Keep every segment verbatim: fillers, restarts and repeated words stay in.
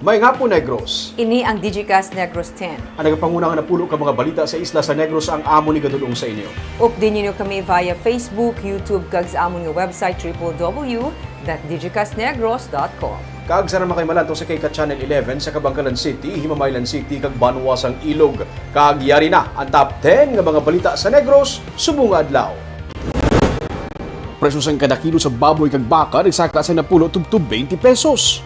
Maayong hapon, Negros. Ini ang Digicast Negros ten. Ang nagapanguna nga napulo ka mga balita sa isla sa Negros ang amon igadul-ong sa inyo. Updi ninyo kami via Facebook, YouTube, kag sa amon nga website, triple W dot digicast negros dot com. Kag sa naman kay malantaw sa kay ka Channel eleven sa Kabankalan City, Himamaylan City, kag Banwa sang Ilog. Kag yari na ang top ten nga mga balita sa Negros subong nga adlaw. Presyo sang kada kilo sa baboy kag baka nagsaka sa napulo tubtob twenty pesos.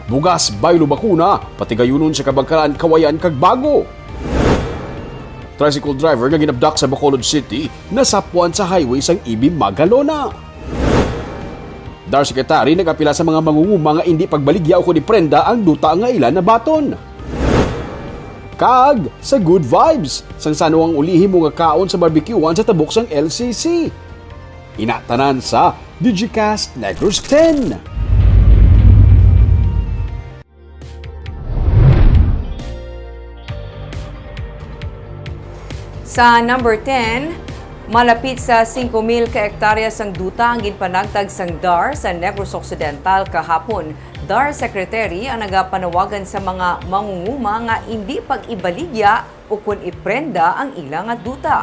Bugas, baylo, bakuna, patigayunon sa Kabangkalan, Kawayan kag Bago. Tricycle driver nga ginabdak sa Bacolod City, nasapwan sa highway sang E B Magalona. DAR Secretary nag-apila sa mga mangunguma nga indi pagbaligya o kon iprenda ang duta nga ila nabaton. Kag sa Good Vibes, sang sano ang ulihimo nga kaon sa barbecuean sa tabok sang L C C. Ina tanan sa Digicast Negros ten. Sa number ten, malapit sa singko mil ka ektarya sang duta ang ginpanagtag sang DAR sa Negros Occidental kahapon. DAR Secretary ang nagapanawagan sa mga mangunguma nga indi pag-ibaligya ukon iprenda ang ila nga duta.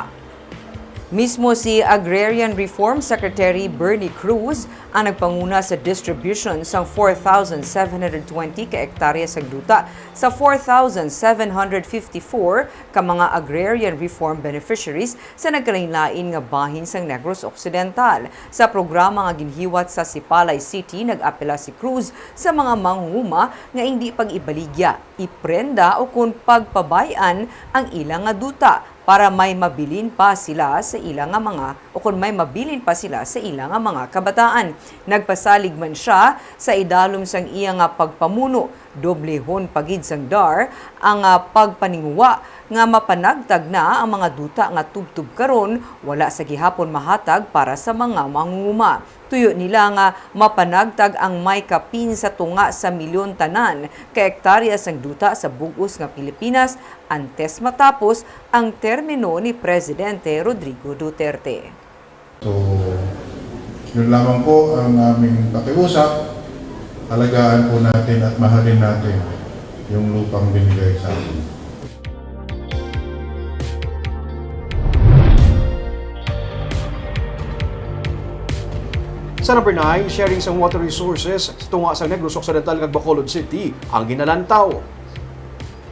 Mismo si Agrarian Reform Secretary Bernie Cruz ang nagpanguna sa distribution sang four thousand seven hundred twenty ka ektarya sang duta sa four thousand seven hundred fifty-four ka mga agrarian reform beneficiaries sa nagkalainlain nga bahin sang Negros Occidental. Sa programa nga ginhiwat sa Sipalay City, nag-apela si Cruz sa mga mangunguma nga indi pag-ibaligya, iprenda, o kon pagpabay-an ang ila nga duta para may mabilin pa sila sa ila nga mga, o kon may mabilin pa sila sa ila nga mga kabataan. Nagpasalig man sia sa idalom sang iya nga pagpamuno, doblehon pa gid sang DAR ang, ah, pagpaninguha nga mapanagtag na ang mga duta nga tubtob karon wala sa gihapon mahatag para sa mga mangunguma. Tuyo nila nga mapanagtag ang may kapin sa tunga sa milyon tanan ka ektarya sang duta sa bug-os nga Pilipinas antes matapos ang termino ni Presidente Rodrigo Duterte. So, yun lamang po ang aming pakiusap. Alagaan po natin at mahalin natin yung lupang binigay sa atin. Sa number nine, sharing sang water resources sa tunga sang Negros Occidental kag Bacolod City ang ginalantaw.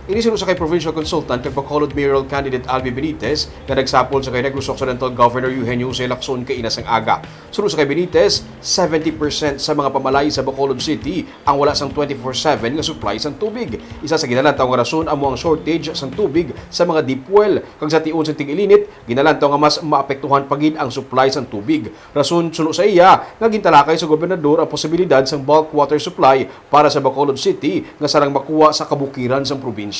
Ini suno sa kay provincial consultant kag Bacolod mayoral candidate Albi Benitez nga nagsapol sa kay Negros Occidental Governor Eugenio Jose Lacson kaina sang aga. Suno sa kay Benitez, seventy percent sa mga pamalayi sa Bacolod City ang wala sang twenty-four seven nga supply sang tubig. Isa sa ginalantaw nga rason amo ang shortage sang tubig sa mga deep well, kag sa tion sang tig-ilinit, ginalantaw nga mas maapektuhan pa gid ang supply sang tubig. Rason, suno sa iya, nga gintalakay sa gobernador ang posibilidad sang bulk water supply para sa Bacolod City nga sarang makuha sa kabukiran sang probinsya.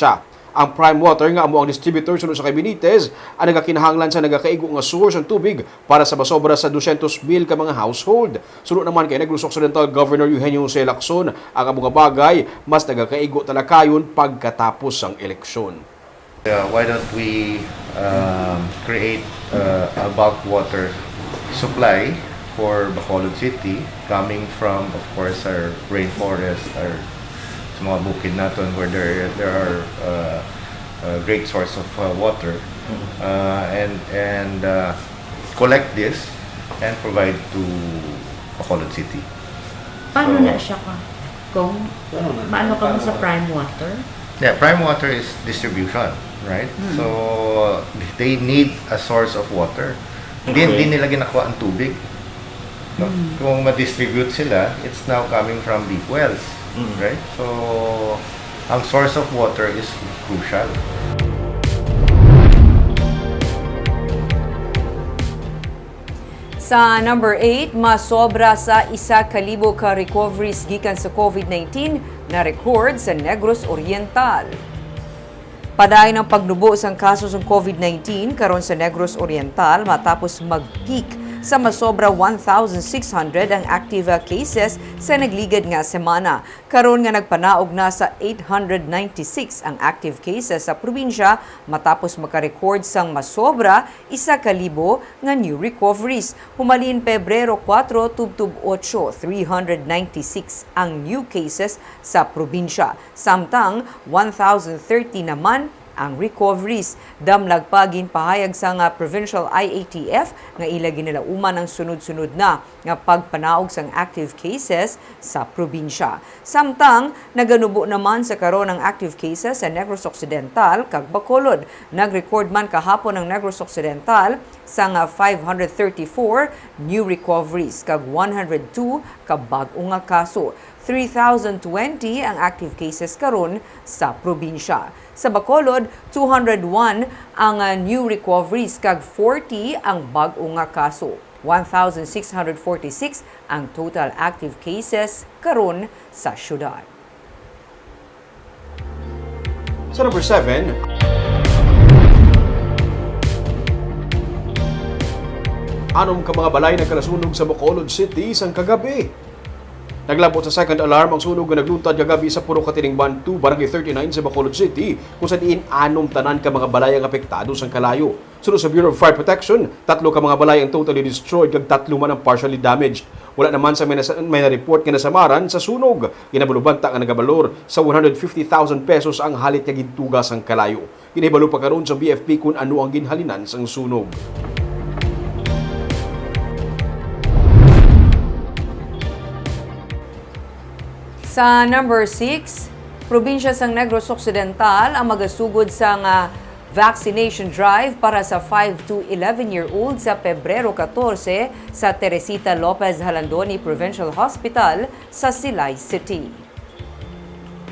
Ang Prime Water, nga amo ang distributor suno sa kay Benitez, ang nagakinahanglan sa nagakaigo nga source sang tubig para sa masobra sa dusyentos mil ka mga household. Suno naman kay Negros Occidental Governor Eugenio Jose Lacson, ang amo nga bagay mas nagakaigo talakayon pagkatapos sang eleksyon. Uh, why don't we, um, create, uh, a bulk water supply for Bacolod City, coming from, of course, our rainforest, our, sa mga bukid naton where there, there are, uh, uh, great source of, uh, water, uh, and, and, uh, collect this and provide to Bacolod City. Paano So, na siya ka? Kung Paano na? maano ka mo sa Paano na? Prime Water? Yeah, Prime Water is distribution, right? Hmm. So, they need a source of water. Hindi, Okay. hindi nila ginakuha ang tubig. No? Hmm. Kung ma-distribute sila, it's now coming from deep wells, Hmm. right? So, ang source of water is crucial. Sa number eight, masobra sa isa ka libo ka recoveries gikan sa COVID nineteen na-record sa Negros Oriental. Padayon ang pagnubo sang kaso sang COVID nineteen karon sa Negros Oriental matapos mag-peak Sa masobra one thousand six hundred ang active cases sa nagligad nga semana. Karon nga nagpanaog na sa eight hundred ninety-six ang active cases sa probinsya, matapos makarecord sang masobra isa ka libo nga new recoveries. Humalin Pebrero kuwatro tubtob otso, three hundred ninety-six ang new cases sa probinsya, samtang one thousand thirty naman ang recoveries. Damlag pa, ginpahayag sang, ah, Provincial I A T F nga ila ginalauman ang sunod-sunod na nga pagpanaog sang active cases sa probinsya. Samtang naganubo naman sa karon ang active cases sa Negros Occidental kag Bacolod. Nag-record man kahapon ang Negros Occidental sang, ah, five hundred thirty-four new recoveries kag one hundred two ka bag-o nga kaso. Three thousand twenty ang active cases karon sa probinsya. Sa Bacolod, two hundred one ang, ah, new recoveries kag forty ang bag-o nga kaso. One thousand six hundred forty-six ang total active cases karon sa syudad. Sa number seven, anom ka mga balay nagkalasunog sa Bacolod City sang kagabi. Naglabot sa second alarm ang sunog nga nagluntad kagabi sa Purok Katiningban two, Barangay thirty-nine sa Bacolod City, kung sa diin anom tanan ka mga balay ang apektado sang kalayo. Suno sa Bureau of Fire Protection, tatlo ka mga balay ang totally destroyed kag tatlo man ang partially damaged. Wala naman sa may nasa-, may na-report nga nasamaran sa sunog. Ginabalo banta nga nagabalor sa one hundred fifty thousand pesos ang halit nga gintuga sang kalayo. Ginahibalo pa karon sa B F P kon ano ang ginhalinan sang sunog. Sa number six, probinsya sang Negros Occidental ang magasugod sang, ah, vaccination drive para sa five to eleven year old sa Pebrero katorse sa Teresita Lopez Jalandoni Provincial Hospital sa Silay City.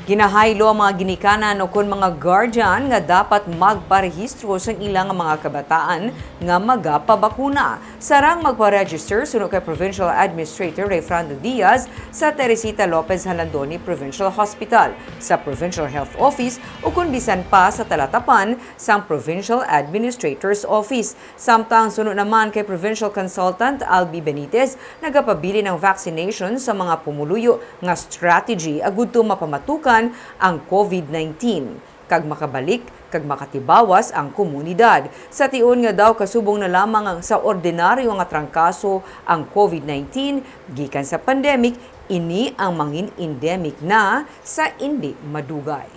Ginahaylo ang mga ginikanan ukon mga guardian nga dapat magparehistro sang ila nga mga kabataan nga magapabakuna. Sarang magpa-register suno kay Provincial Administrator Rayfrando Diaz sa Teresita Lopez Jalandoni Provincial Hospital, sa Provincial Health Office, ukon bisan pa sa talatapan sang Provincial Administrator's Office. Samtang suno naman kay Provincial Consultant Albi Benitez, nagapabilin ang vaccination sa mga pumuluyo nga strategy agud to mapamatukan ang COVID nineteen kag makabalik kag makatibawas ang komunidad. Sa tion nga daw kasubong na lamang ang sa ordinaryo nga trangkaso ang COVID nineteen gikan sa pandemic, ini ang mangin endemic na sa indi madugay.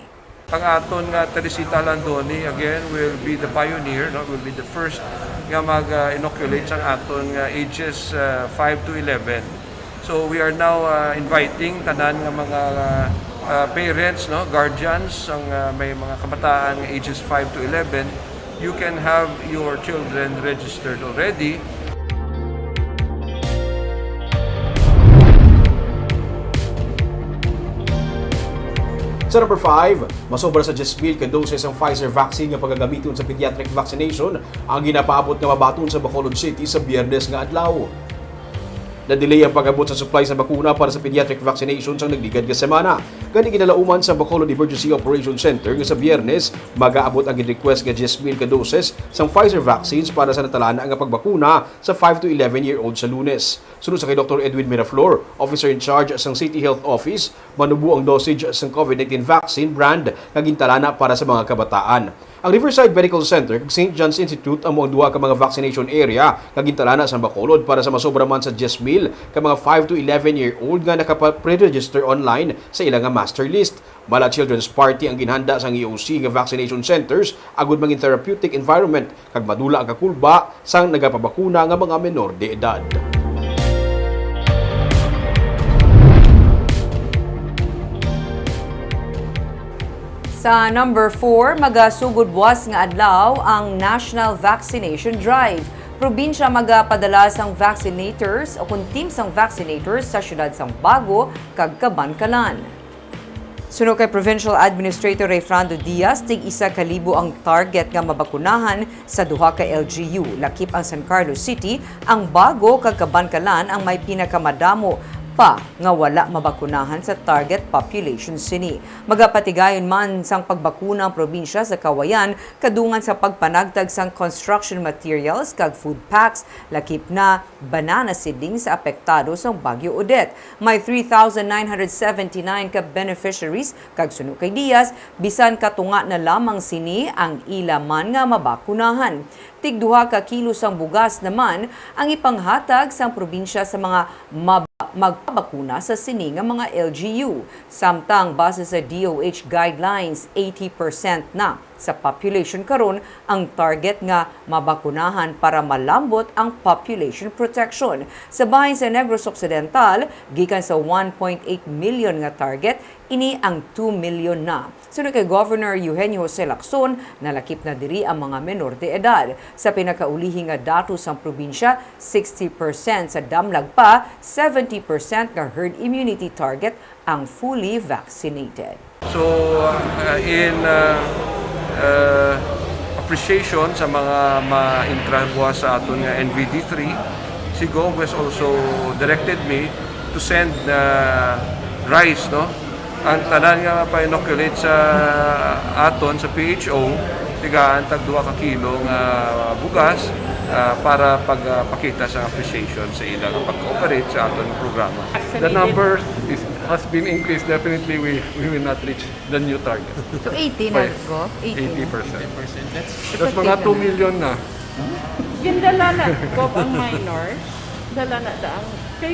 Ang aton nga Teresita Jalandoni, again, will be the pioneer, no? Will be the first nga mag, ah, inoculate sang aton nga ages, ah, five to eleven. So we are now, ah, inviting tanan nga mga, ah, ah, parents, no, guardians sang, ah, may mga kabataan nga ages five to eleven. You can have your children registered already. Sa number five, masobra sa diyes mil ka doses ang Pfizer vaccine nga pagagamiton sa pediatric vaccination ang ginapaabot nga mabaton sa Bacolod City sa Biyernes nga adlaw. Na-delay ang pag-abot sa supply sa bakuna para sa pediatric vaccination sang nagligad nga semana. Gani, ginalauman sa Bacolod Emergency Operations Center nga sa Biyernes, magaabot ang gin-request nga diyes mil ka doses sang Pfizer vaccines para sa natalana nga pagbakuna sa five to eleven year old sa Lunes. Suno sa kay Doktor Edwin Miraflor, officer in charge sang City Health Office, manubo ang dosage sang COVID nineteen vaccine brand nga gintalana para sa mga kabataan. Ang Riverside Medical Center kag Saint John's Institute amo ang duha ka mga vaccination area nga gintalana sa Bacolod para sa masobra man sa diyes mil ka mga five to eleven year old nga nakapa-pre-register online sa ila nga master list. Mala Children's Party ang ginhanda sang E O C nga vaccination centers agud mangin therapeutic environment kag madula ang kakulba sang nagapabakuna nga mga menor de edad. Sa number four, magasugod buwas nga adlaw ang National Vaccination Drive. Probinsya magapadala sang vaccinators o kun team sang vaccinators sa siyudad sang Bago kag Kabankalan. Suno kay Provincial Administrator Rayfrando Diaz, tig isa ka libo ang target nga mabakunahan sa duha ka L G U, lakip ang San Carlos City, ang Bago kag Kabankalan ang may pinakamadamo pa nga wala mabakunahan sa target population sini. Magapatigayon man sang pagbakuna ang probinsya sa Cauayan kadungan sa pagpanagtag sang construction materials kag food packs, lakip na banana seedlings sa apektado sang Bagyo Odette. May three thousand nine hundred seventy-nine ka beneficiaries kag suno kay Diaz, bisan katunga na lamang sini ang ila man nga mabakunahan. Tigduha ka kilo sang bugas naman ang ipanghatag sang probinsya sa mga mab-, magpabakuna sa sini nga mga L G U. Samtang base sa D O H guidelines, eighty percent na sa population karon ang target nga mabakunahan para malambot ang population protection. Sa bahin sa Negros Occidental, gikan sa one point eight million nga target, ini ang two million na. Suno kay Governor Eugenio Jose Lacson, nalakip na diri ang mga menor de edad. Sa pinakaulihi nga datos sang probinsya, sixty percent sa damlag pa, seventy percent nga herd immunity target ang fully vaccinated. So, uh, in uh, uh, appreciation sa mga ma-intra buwas sa aton nga N V D three, si Gov has also directed me to send uh, rice, no? Ang tanan nga pa-inoculate sa aton sa P H O, tigaan tag duha ka kilo nga bugas uh, para pagpakita sa appreciation sa ilang pag-cooperate sa aton programa. The number is, has been increased. Definitely, we, we will not reach the new target. So eighty na, Yes. Gov? Eighty. Eighty percent. That's That's mga two million na. Gindala na, Gov, ang minors. Dala na da ang kay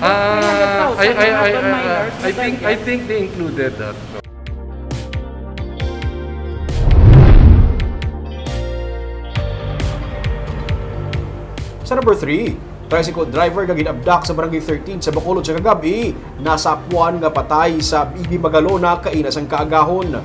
Ah, I, I, I, I, minors. I think, I think they included that. Sa number three, tricycle driver nga gin-abduct sa Barangay thirteen sa Bacolod sa kagabi, nasapuan nga patay sa Ibi Magalona kaina sang kaagahon.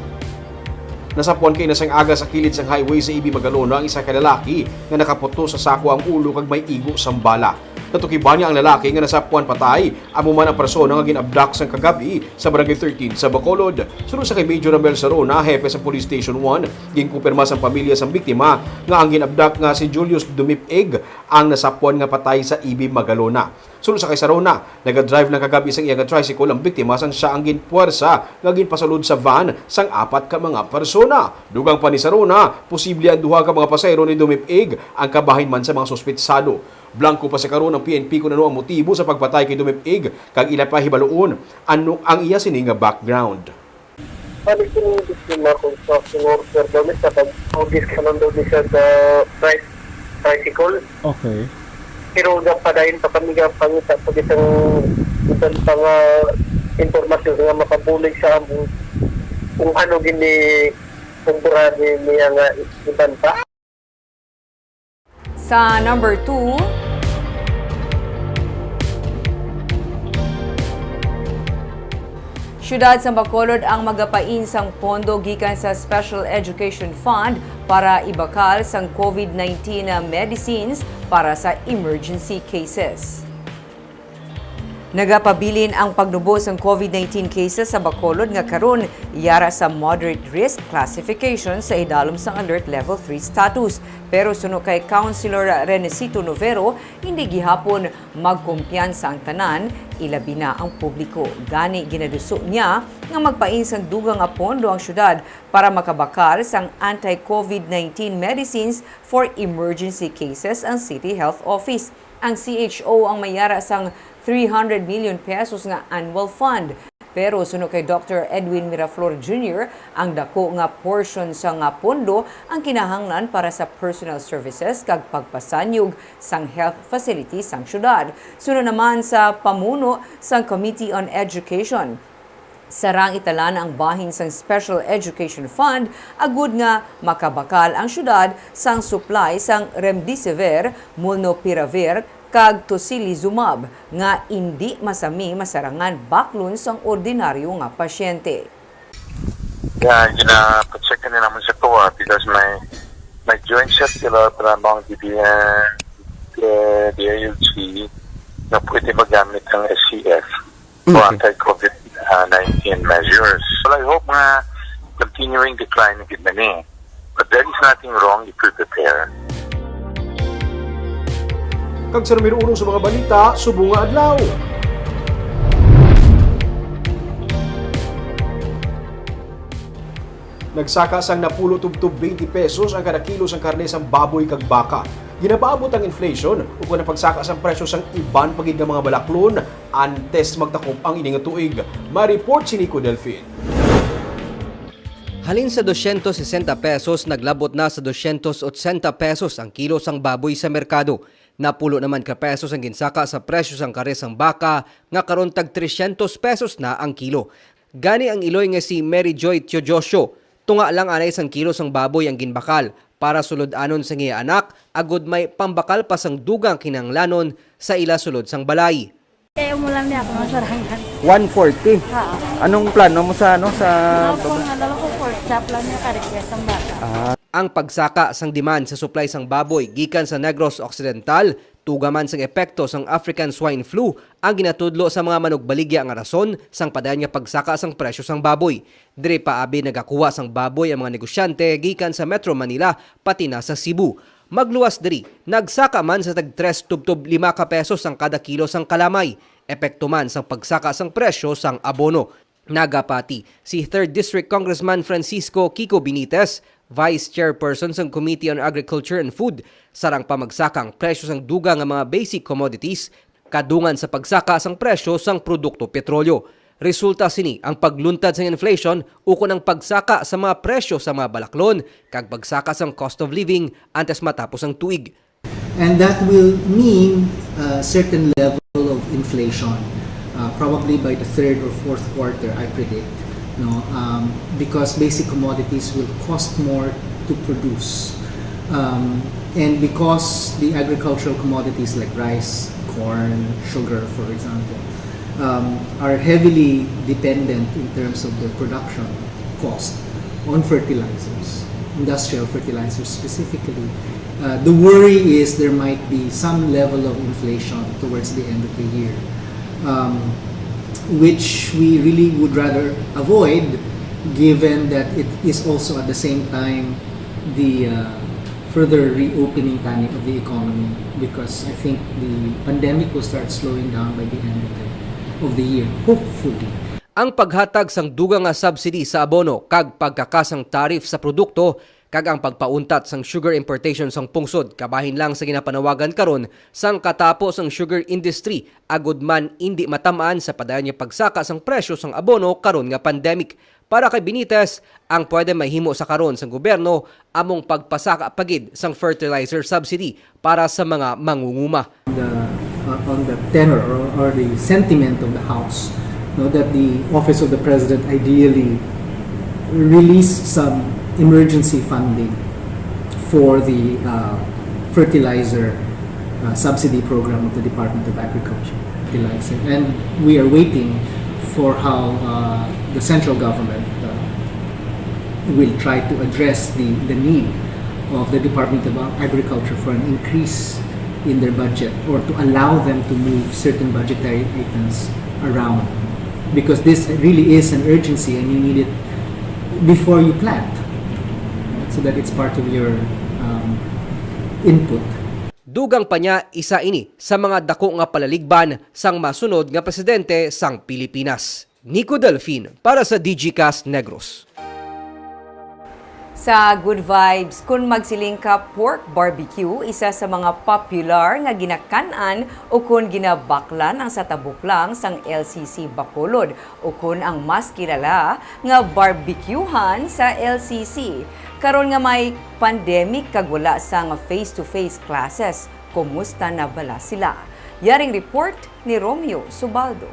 Nasapuan kaina sang aga sa kilid sang highway sa Ibi Magalona ang isa ka lalaki nga nakaputos sa sako ang ulo kag may igo sang bala. Natukiban nga ang lalaki nga nasapuan patay amo man ang persona nga gin-abduct sang kagabi sa Barangay thirteen sa Bacolod. Suno sa kay Major Ramel Sarona, hepe sa Police Station one, ginkumpirma sang pamilya sang biktima nga ang gin-abduct nga si Julius Dumipig ang nasapuan nga patay sa Ibi Magalona. Suno sa kay Sarona, nagadrive lang kagabi sang iya nga tricycle ang biktima sang sia ang ginpuwersa nga ginpasulod sa van sang apat ka mga persona. Dugang pa ni Sarona, posible ang duha ka mga pasahero ni Dumipig ang kabahin man sa mga suspetsado. Blanco pa sa karon ang P N P kon ano ang motibo sa pagpatay kay Dumipig, kag ila pa hibaluon ano ang iya sini nga background. Balik yung biktima kung sa worker daw ni sa pag-audit ka lang daw ni siya sa tri- tricycle. Okay. Pero gapadayon pa kami gapangita pag isang iban pa nga impormasyon nga makabulig sa amo kung ano gini kumpara ni niya nga iban pa. Sa number two, Siyudad sang Bacolod ang magapain sang pondo gikan sa Special Education Fund para ibakal sang COVID nineteen medicines para sa emergency cases. Nagapabilin ang pagnubo sang COVID nineteen cases sa Bacolod nga karon yara sa moderate risk classification sa idalom sang Alert Level three status. Pero suno kay Councilor Renesito Novero, hindi gihapon magkumpiyansa ang tanan, ilabi na ang publiko. Gani ginaduso niya nga magpain sang dugang nga pondo ang syudad para makabakal sang anti-COVID nineteen medicines for emergency cases ang City Health Office. Ang C H O ang may yara sang three hundred million pesos nga annual fund. Pero suno kay Doctor Edwin Miraflor Junior, ang dako nga portion sa nga pondo ang kinahanglan para sa personal services kag pagpasanyog sang health facility sang syudad. Suno naman sa pamuno sang Committee on Education, sarang italan ang bahin sang Special Education Fund agud nga makabakal ang syudad sang supply sang remdesivir, molnupiravir, kag tocilizumab nga indi masami masarangan baklon sang ordinaryo nga pasyente. Kaya ginapacheck na naman sa kuha because may may joint circular pa lamang ang D B N, eh, D I L G na pwede magamit ang S C F for anti-COVID nineteen measures. Well, I hope nga continuing decline gid na ni. But there is nothing wrong if we prepare. Kag sa numero uno sa mga balita, subong nga adlaw. Nagsaka sang napulo tubtob twenty pesos ang kada kilo sang karne sang baboy kag baka. Ginapaabot ang inflation ukon ang pagsaka sang presyo sang iban pa gid nga mga balaklon antes magtakop ang ini nga tuig. May report si Nico Delfin. Halin sa dosyentos sesenta pesos, naglabot na sa dosyentos otsenta pesos ang kilo sang baboy sa merkado. Napulo naman ka pesos ang ginsaka sa presyo sang karne sang baka, nga karon tag tresyentos pesos na ang kilo. Gani ang iloy nga si Mary Joy Teodosio, tunga lang anay sang kilo sang baboy ang ginbakal para sulod-anon sang iya anak, agud may pambakal pa sang dugang kinahanglanon sa ila sulod sang balay. Eh, umulan niya ako ng sarangan. One forty. Oo. Anong plano mo sa, ano, sa Ako baba? Nga dala ko pork chop lang niya ka-request ang bata. Ah. Ang pagsaka sang demand sa supply sang baboy gikan sa Negros Occidental, tuga man sang epekto sang African swine flu ang ginatudlo sa mga manugbaligya nga rason sang padayon nga pagsaka sang presyo sang baboy. Diri pa abi nagakuha sang baboy ang mga negosyante gikan sa Metro Manila pati na sa Cebu. Magluwas diri, nagsaka man sa tag tres tubtob lima ka pesos ang kada kilo sang kalamay, epekto man sang pagsaka sang presyo sang abono. Nagapati si Third District Congressman Francisco Kiko Benitez, Vice Chairperson sang Committee on Agriculture and Food, sarang pa magsaka ang presyo sang dugang nga mga basic commodities, kadungan sa pagsaka sang presyo sang produkto petrolyo. Resulta sini ang pagluntad sang inflation ukon ang pagsaka sa mga presyo sa mga balaklon kag pagsaka sang cost of living antes matapos ang tuig. And that will mean a certain level of inflation, uh, probably by the third or fourth quarter, I predict, no? Um, because basic commodities will cost more to produce. Um, and because the agricultural commodities like rice, corn, sugar, for example, um, are heavily dependent in terms of their production cost on fertilizers, industrial fertilizers specifically. Uh, the worry is there might be some level of inflation towards the end of the year, um, which we really would rather avoid, given that it is also at the same time the, uh, further reopening tani of the economy, because I think the pandemic will start slowing down by the end of the, of the year, hopefully. Ang paghatag sang dugang nga subsidy sa abono kag pagkakas sang tariff sa produkto kag ang pagpauntat sang sugar importation sang pungsod kabahin lang sa ginapanawagan karon sang katapo sang sugar industry, agud man indi matamaan sa padayon nga pagsaka sang presyo sang abono karon nga pandemic. Para kay Benitez, ang pwede mahimo sa karon sang gobyerno among pagpasaka pa gid sang fertilizer subsidy para sa mga mangunguma. The, uh, on the tenor or, or the sentiment of the House, no, that the Office of the President ideally release some emergency funding for the, uh, fertilizer, uh, subsidy program of the Department of Agriculture. Fertilizer. And we are waiting for how, uh, the central government, uh, will try to address the, the need of the Department of Agriculture for an increase in their budget or to allow them to move certain budgetary items around, because this really is an urgency and you need it before you plant, so that it's part of your, um, input. Dugang pa niya, isa ini sa mga dako nga palaligban sang masunod nga presidente sang Pilipinas. Nico Delfin para sa Digicast Negros. Sa Good Vibes, kun magsiling ka pork barbecue, isa sa mga popular nga ginakan-an ukon ginabaklan ang sa tabok lang sang L C C Bacolod, ukon ang mas kilala nga barbecuehan sa L C C. Karon nga may pandemic kag wala sang face-to-face classes, kumusta na bala sila? Yaring report ni Romeo Subaldo.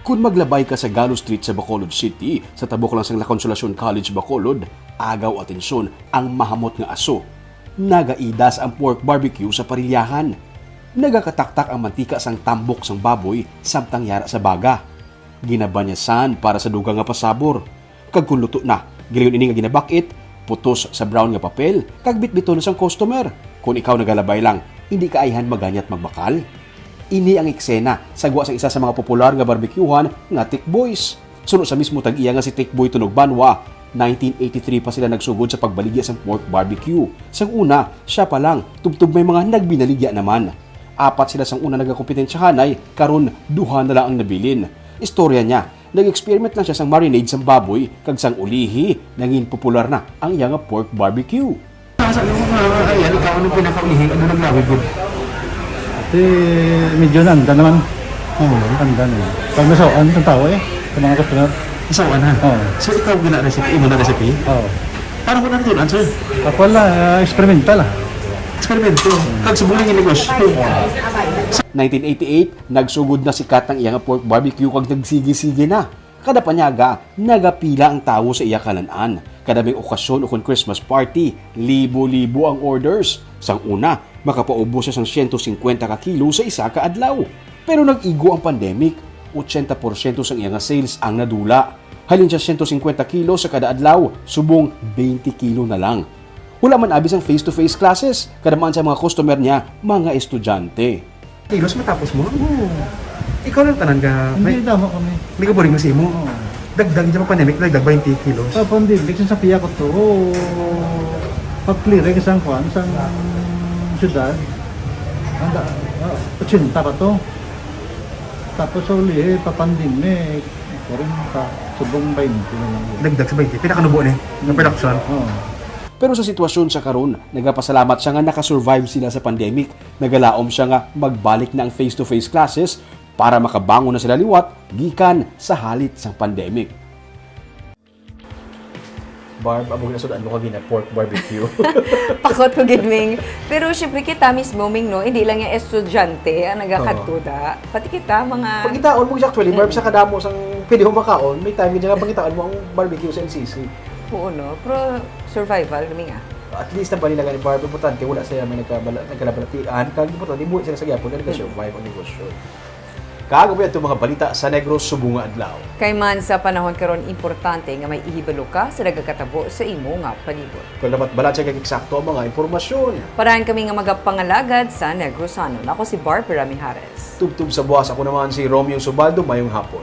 Kun maglabay ka sa Galo Street sa Bacolod City, sa tabok lang sang La Consolacion College, Bacolod, agaw atensyon ang mahamot nga aso. Nagaidas ang pork barbecue sa parilyahan. Nagakataktak ang mantika sang tambok sang baboy samtang yara sa baga. Ginabanyasan para sa dugang nga pasabor. Kag kon luto na, gilayon ini nga ginabakit, putos sa brown nga papel, kag bitbiton na sang customer. Kon ikaw nagalabay lang, indi ka ayhan maganyat magbakal. Ini ang eksena sa gwa sang isa sa mga popular nga barbecuehan nga Tik Boys. Suno sa mismo tag-iya nga si Tik Boy Tunog Banwa, nineteen eighty-three pa sila nagsugod sa pagbaligya sang pork barbecue. Sang una, siya pa lang, tubtob may mga nagbinaligya naman. Apat sila sang una nagakompetensyahanay, karon duha na lang ang nabilin. Istorya niya, Nag-experiment lang siya sang marinade sang baboy, kag sang ulihi, nangin popular na ang iya nga pork barbecue. Sa ano nga, ay, ano ka, ano pinakaulihi? Ano naglawi gud? Ate, medyo nanda naman. Oo, nanda na. Pag nasawan sa tao eh, sa mga customer. Nasawan, ha? Oo. So, ikaw gina recipe, imo na recipe? Oo. Parang wala na doon, answer. Ako wala, ah, experimental, ah. Eksperimento. Kag subong nga negosyo. Nineteen eighty-eight, nagsugod na sikat ang iya nga pork barbecue kag nagsigi-sige na. Kada panyaga, nagapila ang tawo sa iya kalan-an. Kada may okasyon o kon Christmas party, libo-libo ang orders. Sang una, makapaubos siya sang siyento singkwenta ka kilo sa isa ka adlaw. Pero nag-igo ang pandemic, ochenta porsyento sang iya nga sales ang nadula. Halin sa siyento singkwenta kilo sa kada adlaw, subong twenty kilo na lang. Wala man abi sang face-to-face classes, kada man sa mga customer niya, mga estudyante. Kilos matapos mo? Oo. Ikaw lang tanan ka, Hindi, may, damo kami. May kaburing mo sa imo? Oo. Dagdag dyan ang pandemic, dagdag twenty kilos. Sa pandemic, sa Sapiya ko to, oo, pag-clearing sa kuan, sa syudad, ang da-, ah, ochenta pa to. Tapos sa uli, eh, pa-pandemic, kuwarenta, subong twenty na lang. Dagdag sa twenty. Pinakanubo ni, ng production. Oo. Pero sa sitwasyon sa karon, nagapasalamat siya nga nakasurvive sila sa pandemic. Nagalaom siya nga magbalik na ang face-to-face classes para makabangon na sila liwat gikan sa halit sang pandemic. Barb, amo ginasudan mo kagina, pork barbecue. Pakot ko gid, Ming. Pero syempre kita mismo, Ming, no, hindi lang yung estudyante ang nagakadto Oo. da. Pati kita, mga Pagkitaon mo siya, actually, Barb, Mm. sa kadamo sang pwede mo makaon, may time nga pagkitaon mo ang barbecue sa N C C. Oo, no? Pero survival, Ming, ah. At least, ang balita nga ni Barb, importante, wala sila may nagkabala-, nagkalabalatian. Kag importante, buhi sila sa gyapon, nga nag-survive ang negosyo. Kag, amo to mga balita sa Negros subong nga adlaw. Kay man sa panahon karon, importante nga may ihibalo ka sa nagakatabo sa imo nga palibot. Kung dapat balanse kag eksakto ang mga impormasyon. Parahan kami nga magapangalagad sa Negrosanon. Ako si Barbara Mijares. Tubtob sa buwas, ako naman si Romeo Subaldo. Mayong hapon.